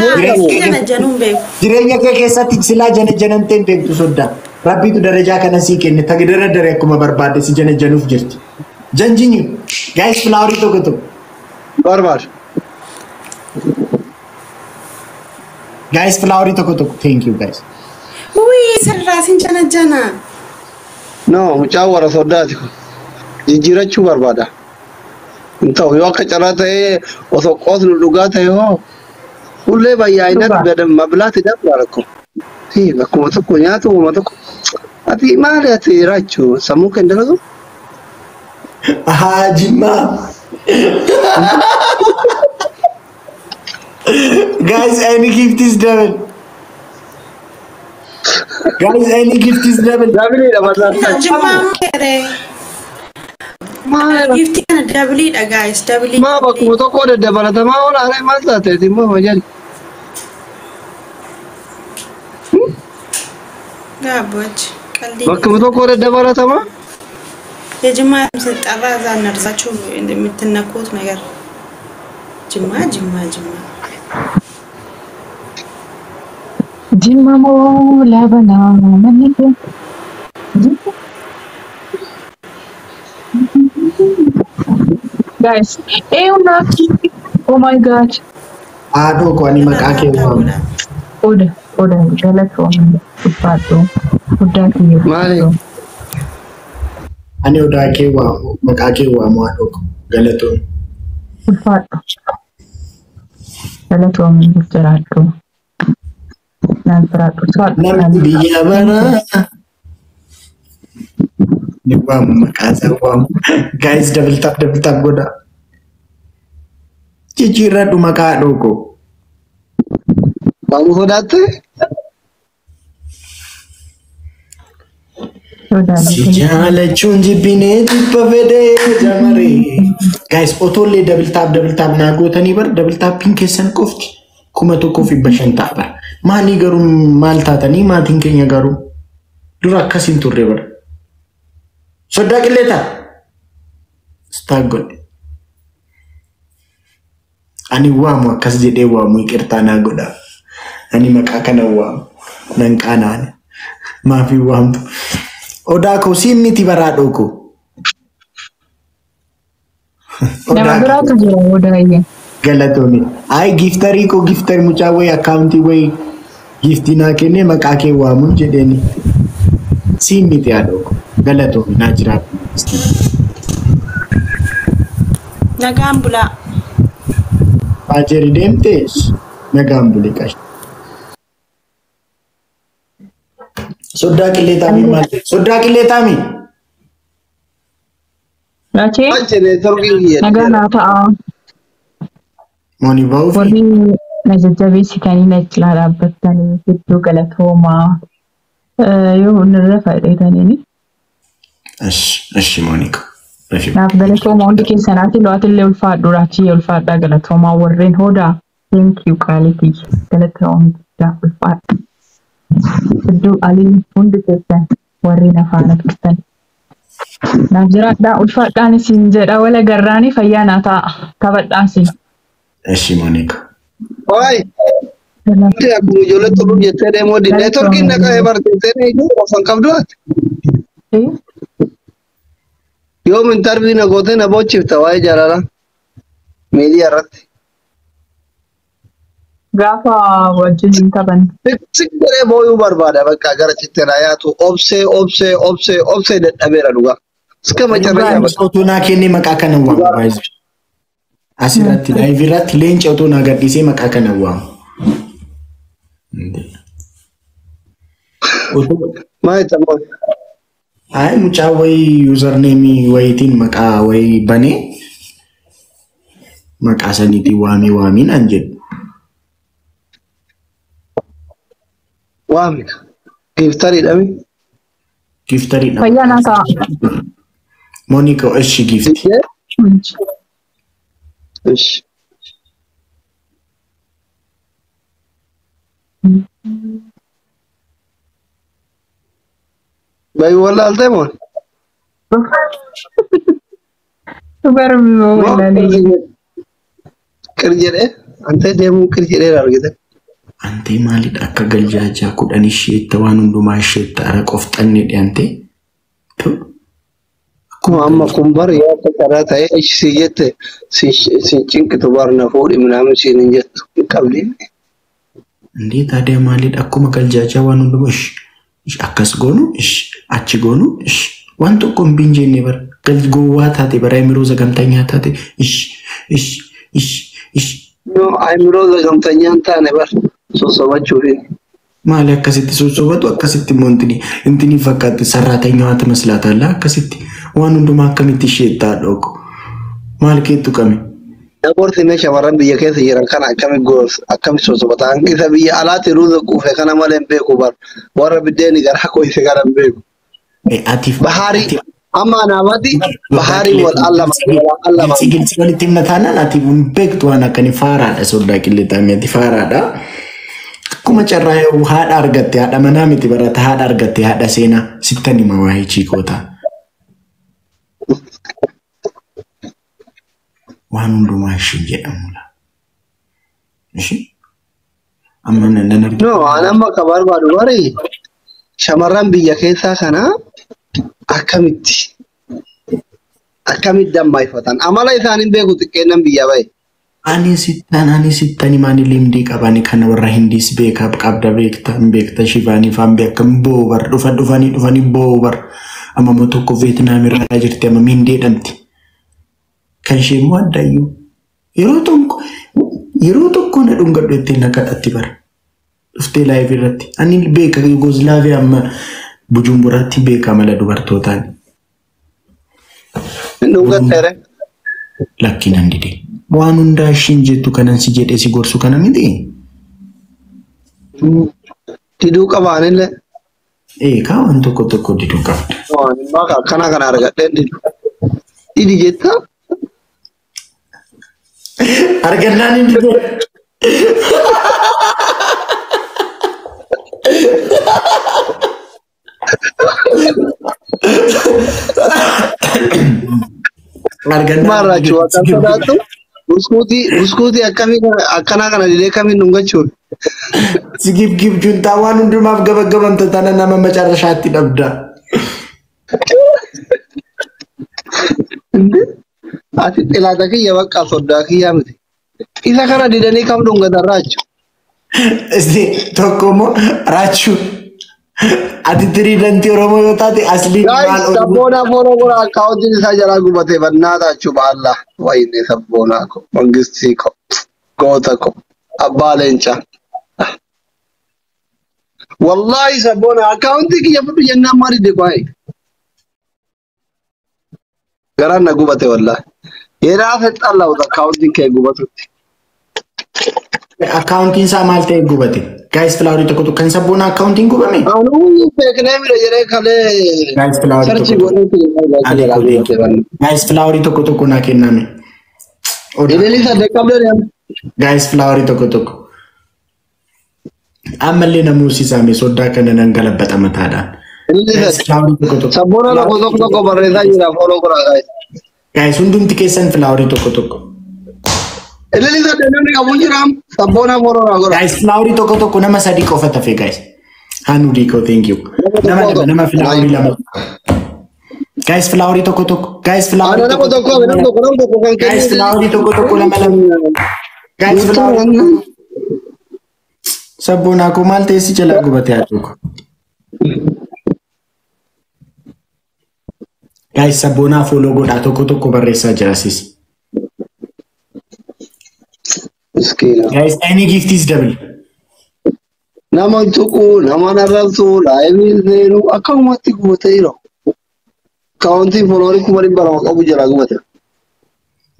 Jana januun beeku. Jireenya kee keessatti silaa jana janamtee hin beektu soddaa. Rabbiitu darajaa kana sii kenne tagdara dare akkuma barbaadde si jana januuf jirti. Janjinyu guys flowerii tokko tokko. Barbaadu. Guys flowerii tokko tokko thank you guys. Wii sirraa sin jana jana. No, mucaan warra soddaati kun. Jijjiirachuu barbaada. Hin ta'u yoo akka carraa ta'ee osoo qoosnu dhugaa ta'e hoo hullee bayyaa'inatti mabilaatti dabala rakkoo. Bakkuma tokko nyaatu uuma tokko. Ati maali ati raachuu sammuu kee hin dalagu? Ahaa jimmaa. Guys, any gift is double. Guys, any gift is double. Doubleiidha barbaada. Jimmaa meeree. Maali? Giftii kana doubleiidha guys double. Maa bakkuma tokko daddabalatamaa oolaa maal taateeti immoo majalli. Gaabbochi qalbii. Bakkuma tokko daddabalatamaa? የጅማ ስጠራ እዛ እነርሳችሁ የምትነኩት ነገር ጅማ ጅማ ጅማ Jimma moo laabanaa manni kee? Guys, eewna. Oh my God. Haadhoo koo ani maqaa kee waamu. Oda, oda, galatoomii ulfaadhu. Guddaa kiyya. Maali? Ani odaa kee waamu maqaa kee waamu haadhoo koo galatoon. Ulfaadhu. Galatoomii jiraadhu. Naan jiraadhu. Ulfaadhu. Namni biyya baraa ni waamu maqaa isaa waamu. Guys double tap double tap godha. Jijjiirradhu maqaa haadhoo koo. Waamuu sodaatte? Si jaalachuun jibbinee jibba fedhee jamaree. Guys otollee double tap double tap naa gootanii bar double tapiin keessan qofti 1500 ta'a bara. Maalii garuu maal taatanii maatiin keenya garuu dura akkas hin turre bara. Soddaa qilleetaa. Staak godhe. Ani waamu akkas jedhee waamu ይቅርታ naa godha. Ani maqaa kana waamu nan qaanaane. Maafii waamtu. Odaa koo siin miti baraadhoo koo. Nama biraatu jira odaayye. Galatoomii. Ay giftarii koo giftarii mucaa wayii accountii wayii giftii naa kennee maqaa kee waamuun jedheeni. Siin miti haadhoo koo. Galatoomii naa jiraadhu. Nagaan bulaa. Baajeri deemtee nagaan buli qashi. Soddaa qillee taamii maal? Soddaa qillee taamii. Raachee Maal networkiin kiyya? Nagaa naa ta'a. Mooni ba'uufi. Warri na jajjabeessitanii na cinaa dhaabbattanii hedduu galatoomaa. Yoo nirra fadheetaniini. እሺ Moonika. Naaf galatooma hundi keessanaati lo'atillee ulfaadhu raachii ulfaadhaa galatoomaa warreen hoodaa. Thank you qaalii kiyya galatooma guddaa ulfaadha. Hedduu alii hundi keessan warreen afaana turtan. Naaf jiraadhaa ulfaadhaan isin jedha wala garraanii fayyaa naa ta'a taphadhaan sin. እሺ Moonika. Waay! Wanti akkuma ijoollee xuruu jettee deemuu didde. Networkiin na qabee barteessee iyyuu of hin qabdu ati. Yoom interview na gootee na boochifta waa'ee jaalalaa miidiyaa irratti. Gaafa wajjin hin taphan. Siq godhee booyuu barbaada bakka gara citteedhaa yaatu obsee obsee obsee obsee dadhabeera dhugaa. Iska macarra bakka. Otoo naa kennee maqaa kana waamu baay'ee. Asirratti live irratti leenca otoo naa gadhiisee maqaa kana waamu. Maal ta'u? Ay mucaa wayii username wayiitiin maqaa wayii banee maqaa saniitiin waamii waamii naan jedhu. Waami. Giftariidha mi? Giftariidha. Fayyaa naa ta'a. Moonika እሺ gift. እሺ. Bayi wallaaltee moo? Dhugaruu wallaalee. Qir jedhee antee deemuun qir jedhee argite. Antee maalidha akka galjaajaa 10 isheetta waan hundumaa isheetta ara qofxanne dhiyaante. Akkuma amma kun bar yoo akka carraa ta'e si jette si cinqitu bar na fuudhi minaamin siin hin jettu hin qabdi. Indee taadee maalidha akkuma galjaajaa waan hundumaa akkas goonu achi goonu waan tokko hin binjenne bara gowwaa taate bara Ayimiroo zagamtanyaa taate No, Ayimiroo zagamtanyaa hin taane bar sossobachuufi. Maali akkasitti sossobatu akkasitti immoo intini fakkaatti sarraatanyaa maslaataalla akkasitti waan hundumaa akkamitti isheettaa dhooko maal keettu qame. Namoonni shamarran biyya keessa jiran kana akkami sossobata? Isa biyya alaatti ruuza quufe kana malee hin beeku bar. Warra biddeeni garaa qoyse kana hin beeku. Bahaarii amma anaafatti bahaarii wal allama. Gilsi walitti himna taanaan ati hin beektu waan akkanii faaraadha soddaa qilleexaamii ati faaraadha. Akkuma carraa haadha argatte haadha manaa miti barata haadha argatte haadha seenaa sittan hima waa'ee chiikootaa. Waan hundumaa ishiin jedhamudha. Ishii amma nan argina. No, an amma ka barbaadu bari shamarran biyya keessaa kana akkamitti dammaifatan amala isaaniin beeku xiqqeennan biyya bahe. Ani sittan himaani limdii qabani kana warra Hindiis beekaa qabda beekta hin beekta Shivaanii faan beekam boobar dhufanii boobar amma immoo tokko Veetinaam irraa jirti amma Hindii jedhamti. Kan ishee immoo addayyuu yeroo tokko na dhungadhu ittiin na kadhatti bara dhuftee laayif irratti ani beeka Yugoslaaviyaa amma Bujumburaatti beeka mala dubartootaan. Dhungatteere. Lakkinan dide. Waan hundaa ishiin jettu kanan si jedhee si gorsu kana miti. Diduu qabaanillee. Eegaa waan tokko tokko diduu qabda. Waan akkana kana argadheen didu. Didi jettaa? Argannaan hin dide. Maarraachuu akka sodaattu buskuutii akkanaa kana didee kamiin dhungachuun. Sigib gib juntaa waan hundumaaf gabagabamta tana nama macarrashaatti dhabda. Ati xilaata kiyya bakka soddaa kiyyaa miti. Isa kana didanii kam dhungatan raachu? Isti tokko immoo raachuu. Ati tiriidantii Oromoo yoo taate asliin maal Oromoo? Sabboonaa fooloo godha akkaawuntiin isaa jalaa gubatee bannaa taachuu baalla. Wayinee sabboonaa ko mangistii ko goota ko abbaa leencaa. Wallaahi sabboonaa akkaawuntii kiyya fudhu jennaan maal dide kwaa'e? Garaan na gubate wallaahi. Yeroo hafe xallaa'u akkaawuntiin kee gubatutti. Akkaawuntiin isaa maal ta'e gubate? Guys filaaworii tokko tokko kan sabboona akkaawuntiin gubame? Anuu beeknee mira jedhee kalee Guys filaaworii tokko tokko. Guys filaaworii tokko tokko naa kenname. Ililii saddeet qabdee Guys filaaworii tokko tokko. Ammallee namoonni soddaa kana nan galabbata mataadhaan. Sabboona tokko tokko tokko barreessaa jira fooloo godhaa guys. Guys hundumti keessan filaaworii tokko tokko. Ililii saddeet namni qabu jira sabboona fooloo godhaa. Guys filaaworii tokko tokko nama sadii qofa tafe guys. Hanu diikoo thank you. Nama lama nama filaaworii lama. Guys filaaworii tokko tokko. Guys filaaworii tokko tokko nama tokko nama tokko kan Guys filaaworii tokko tokko lama lama. Guys filaaworii Sabboonaa koo maal ta'e si jalaa gubatee haa tokko. Guys sabboonaa fooloo godhaa tokko tokko barreessaa jira sis. Miskiina. Guys any gift is double. Nama tuquu, nama narrabsu, laayivii seenuu akkanumatti gubatee jira. Kaawuntiin fooloorii 200,000 qabu jalaa gubate.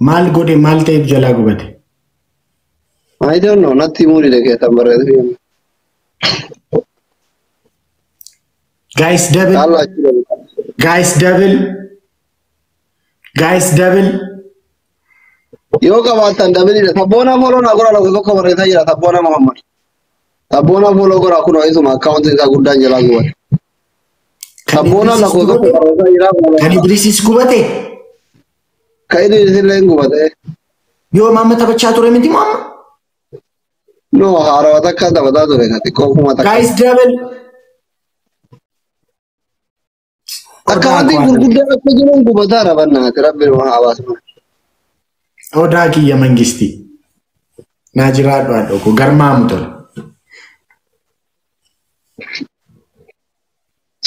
Maal godhe maal ta'eef jalaa gubate? I don't know, natti himuu dide keessan barreessee. Guys double. Guys double. Guys double. Yoo qabaattan dabaliidha. Sabboona fooloo naa godhaa tokko tokko barreessaa jira. Sabboona Muhammad. Sabboona fooloo godhaa kunoo isuma akkaawuntiin isaa guddaan jalaa gubate. Sabboona lakkoofsa tokko barreessaa jira. Kan Idrisis gubate. Kan Idris illee hin gubate. Yoo maama taphachaa ture miti moo amma? No, haarawaa takka taphataa ture ka xiqqoo 1000. Guys, double. Akkaawwantiin gurguddaan akka jiran gubataa rabannaati rabbi nama hawaasuma. Odaa kiyya mangisti. Naa jiraadhu haadha koo garmaamu tola.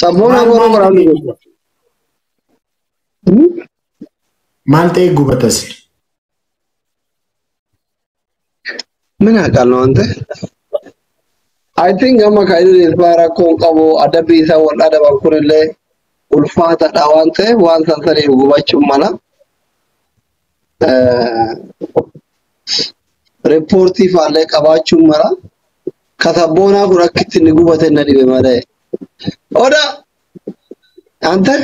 Sabboona boroo waraabni gubata. Maal ta'e gubatas? Min haqalnu ante. I think amma kan inni ilfaa rakkoon qabu adabbii isaa wal adaban kunillee ulfaataadha waan ta'eef waan san saniif gubachuun mala. Reeppoortii faallee qabaachuun mala. Katabboonaa kun akkitti inni gubate na dhibe malee. Oda! Ante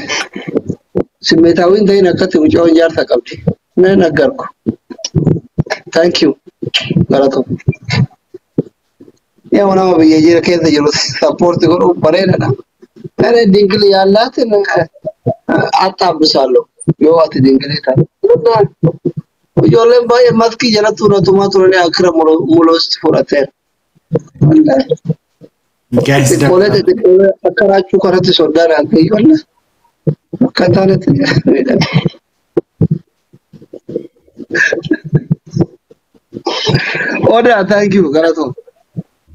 ስሜታዊን ta'in akkatti mucaan jaarsa qabdi. Nan aggarku. Thank you. Galatoom. Yaa nama biyya jira keessa jiru sappoorti godhuuf bareedaadha. Ani dingilii yaallaatiin axxaabbisaallo yoo ati dingilii taate. Ijoolleen baay'ee maskii jalatti fudhatumaa turanii akkira muloosti fudhateera. Guys, Xiqqoolee double. Xixiqqoolee akka raachuu kanatti soddaan aan ta'e wallah. Akka hin taanetti miidhame. Odaa, thank you, galatoom.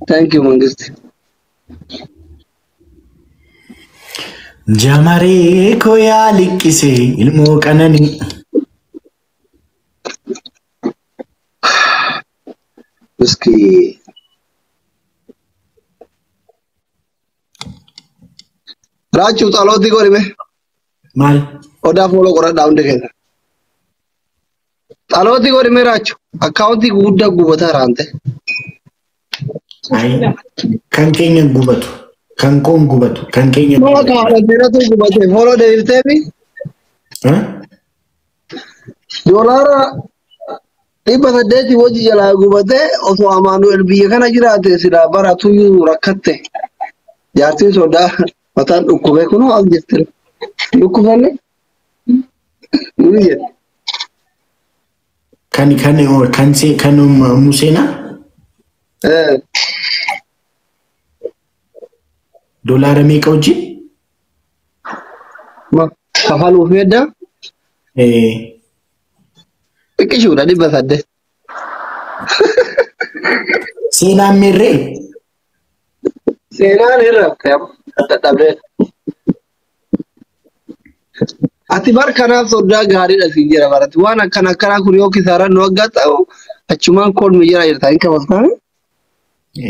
Thank you, Mangisti. Jamaree koo yaa liqqise ilmoo qananii. Miskii. Raachuu xalootii godhime. Maal? Odaa fooloo godhadhaa hundi keessa. Xalootii godhime raachuu. Akkaawuntii guguddaa gubataa raante. Ayi, kan keenya gubatu. Kan koon gubatu. Kan keenya Nama gubatu. kaadhatteeratu gubate fooloo deebifteefi $800 wajji jalaa gubatee osoo Amaanu'el biyya kana jiraate silaa baratuyyuu rakkatte. Jaartiin sodaa mataan dhukkubee kunoo as jirti. Dhukkufanne? Ni jedhe. Kan kan kan see kan Museenaa doolaara meeqa wajjin? Kafaluuf hedda xiqqishuudha 800. Seenaan meerree? Seenaan hin rafte dadhabdee. Ati bar kanaaf soddaa gaariidha siin jira baratti. Waan akkana akkanaa kun yoo kisaaraan nu aggaxxa'u achumaan kolmi jira jirta hin kabastaan.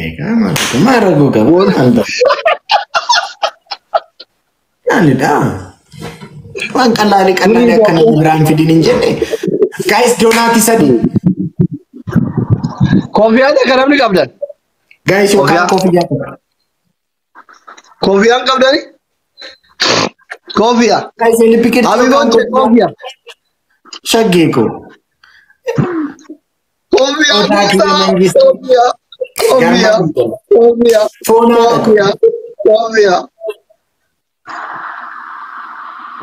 Egaa maal rakkoo qaba? Maal ta'a? Maalidha? Waan qallaalee qallaalee akkana biraan fidin hin jenne. Guys, doonaati sadi. Koofiyaan akka namni qabdan. Guys, yookaan Kofiyaa. koofiyyaa qaba. Koofiyaan qabdani? Koofiyaa. Guys, lippii Habiboon koofiyaa. Shaggee koo. Koofiyaa Odaa kiyya guutaa. mangisti. Koofiyaa. Koofiyaa. Koofiyaa. Foonaa. Koofiyaa. Koofiyaa.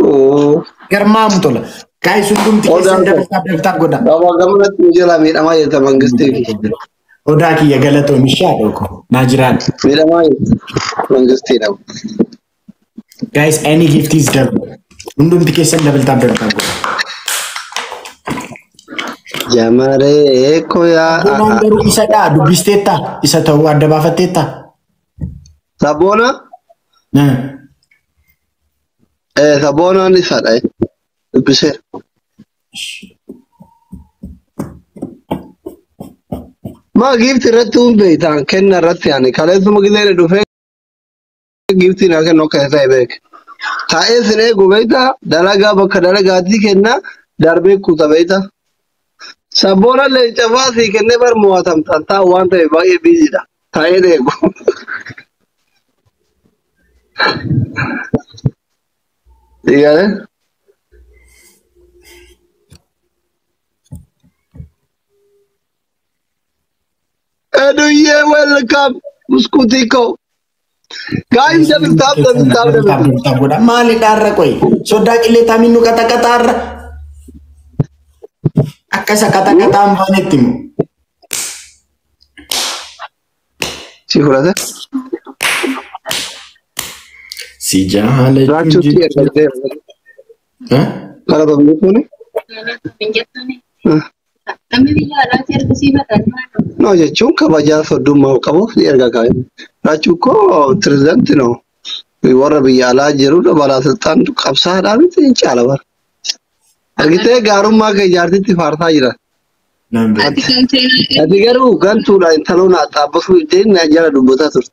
Oo. Garmaamu tola. Guys, hundumti keessan Odaa double tap double tap godha. Gama gamanatti nu jalaa miidhamaa jirta mangistii. Odaa kiyya galatoom ishaa dhoko. Naa jiraadha. Miidhamaa jirta mangistiidha. Guys, any gift is double. Hundumti keessan double tap double tap godha. Jamaree koyaa. Sabboonaan garuu isadha dubbisteetta isa ta'uu adda baafatteetta. Sabboona? Sabboonaan isadha. Dubbiseera. Maa giifti irratti hun beektaan kenna irratti ani kaleessuma gisee dhufee giiftii naa kennu akka ta'e beek. Taa'ee sin eegu beektaa dalagaa bakka dalagaatii kenna darbee kuta beektaa. Sabboona leenca baasii kennee bar mo'atamtaan taa'u waan ta'eef baay'ee biiziidha. Taa'ee eegu. Digalee. Eduye welcome Muskutiko. Guys, double tap, double tap, double tap. Godha maalidha har'a qoy soddaa qillee taamiin nu qaxaqaxa har'a akka isa qaxaqaxaa hin baanetti immoo. Si fudhate. Si jaalachuun Raachuutti jibba. ergamtee. Gara bamni. No jechuun kabajaa soddummaa qabuuf ni erga kaa'e. Raachuu koo pirezidaanti no. Warra biyya alaa jirudha balaasilxaan qabsaadhaa miti hin caala bara. Argitee gaarummaa kee jaartitti faarsaa jira. Naan beeku. Ati garuu gantuudha intaloon xaabbasuu ittiin na jala dubbataa turte.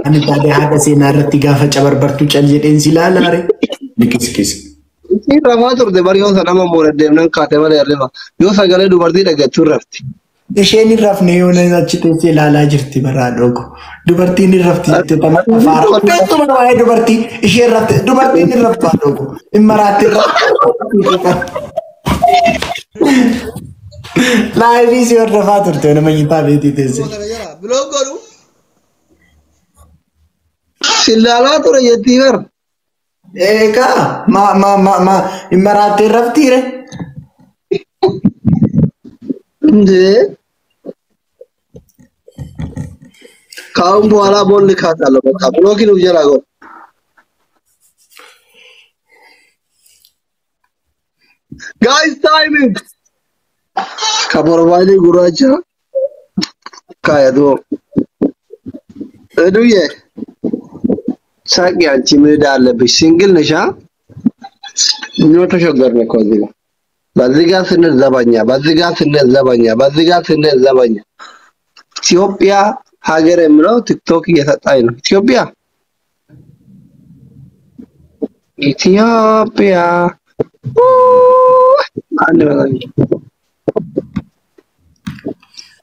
Ani taatee haadha seenaa irratti gaafa cabarbartuu cal jedheen si ilaalaare. Likiskis. Isiin rafaa turte bari yoo sanama moora deemnan kaate malee hirriba. Yoo sagalee dubartii dhageettu hin rafti. Isheen hin rafne yoo na achi teessee ilaalaa jirti baraa dhogo. Dubartiin hin rafti jettee tana afaara. Beektuma waa'ee dubartii isheen rafte dubartiin hin raftu haadhogo. Hin maraatte hin raftu. Laayivii si hordofaa turte nama nyaataa beetii teessee. Biloo godhu. Sillaalaa ture jettii bara. Eegaa ma ma ma ma hin maraatte hin raftiire. እንዴ ከአሁን በኋላ ቦል ካታለሁ። በቃ ብሎኪን ውጀላ ጎ ጋይስ ታይሚንግ ከፕሮፋይል ጉራቻ ካያዶ እዱዬ ሳቂ፣ አንቺ ምን ዕዳ አለብሽ? ሲንግል ነሽ? አ? እኛ ተሸገርን እኮ እዚህ ጋር በዚህ ጋር ስንል ዘበኛ፣ በዚህ ጋር ስንል ዘበኛ፣ በዚህ ጋር ስንል ዘበኛ። ኢትዮጵያ ሀገር የምለው ቲክቶክ እየሰጣኝ ነው። ኢትዮጵያ ኢትዮጵያ አንድ በላይ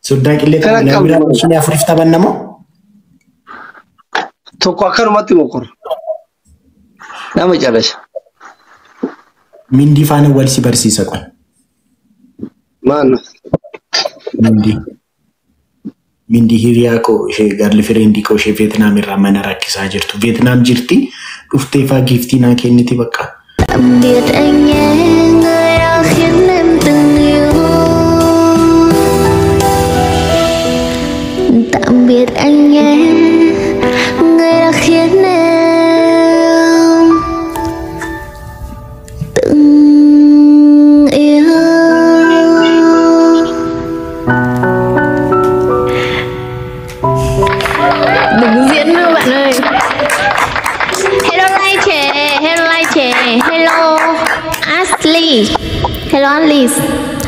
Soddaa qillee Kana taphanna qabdu. biraa afuriif taphannamoo? Tokko akkanumatti mokora nama calasha Mindii faana wal si barsiisa qola. ማን ነው? Mindii. Mindii hiriyaa koo ishee girlfriend koo ishee Veetnaam irraa mana rakkisaa jirtu. Veetnaam jirti dhuftee faa giiftii naa kenniti bakka. Tạm biệt anh nhé, người đã khiến em từng yêu. Tạm biệt anh nhé, người đã khiến em từng yêu. Đừng diễn nữa bạn ơi. Hello Lai trẻ, hello Lai trẻ, hello Ashley, hello Alice.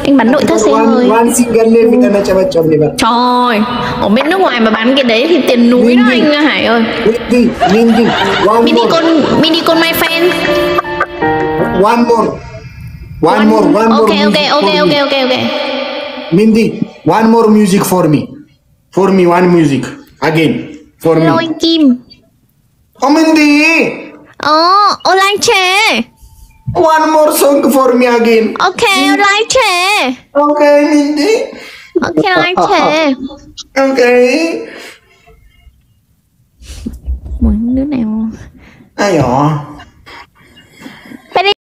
Anh bắn nội thất xe hơi. Waan siin gallee fixana cabacabne bara. Trời, ở bên nước ngoài mà bán cái đấy thì tiền núi đó anh Hải ơi. Mindii, Mindii, one Mini more, con, mini con my fan. one more, one more, one more Ok ok music ok for ok me. ok ok. Mindy, one more music for me. For me, one music. Again, for Hello me. anh Kim. Oh, Mindy, Ồ, oh, Lai trẻ. one more song for me again. Ok, Lai trẻ. Okay, Mindy. Ok Lai trẻ. Okay. Muốn đứa nào? Ayo.